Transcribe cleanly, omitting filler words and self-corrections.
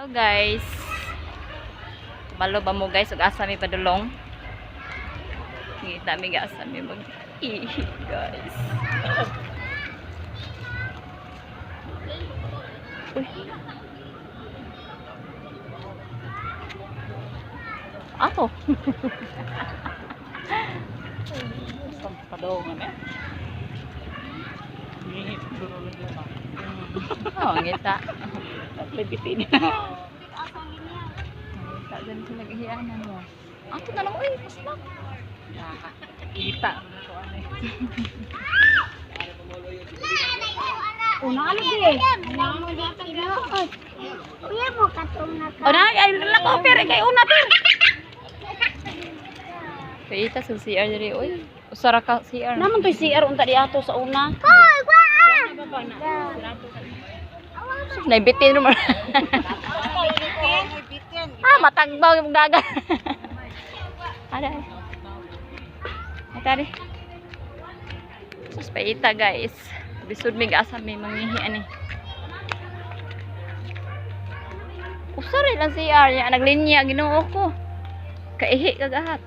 Hello guys. Kabalo ba mo guys ug asa mi padulong? Ngita mi ga asa mi mag ihi, guys. Uy. Ato. Padongan eh. Ngihit duro lang ba? Oh, ngita. Lebitin. Ngita din sila nag-ihianan mo. Ato na lang uy, pasmak. Kita. Ano eh. Una ano di? Kuya mo katong naka. Una ay lako pero kay una per. Kay ita sa CR diri uy. Usara ka CR. Naman to'y CR unta di ato sa una. Hoy, wa! Naibitin naman. Ah, matagbaw yung dagat. Ada. Ada. Ada. Sus paita guys. Bisud mig asa may mangihi ani. Usara lang CR nya naglinya, Ginoo ko. Kaihi kagahat.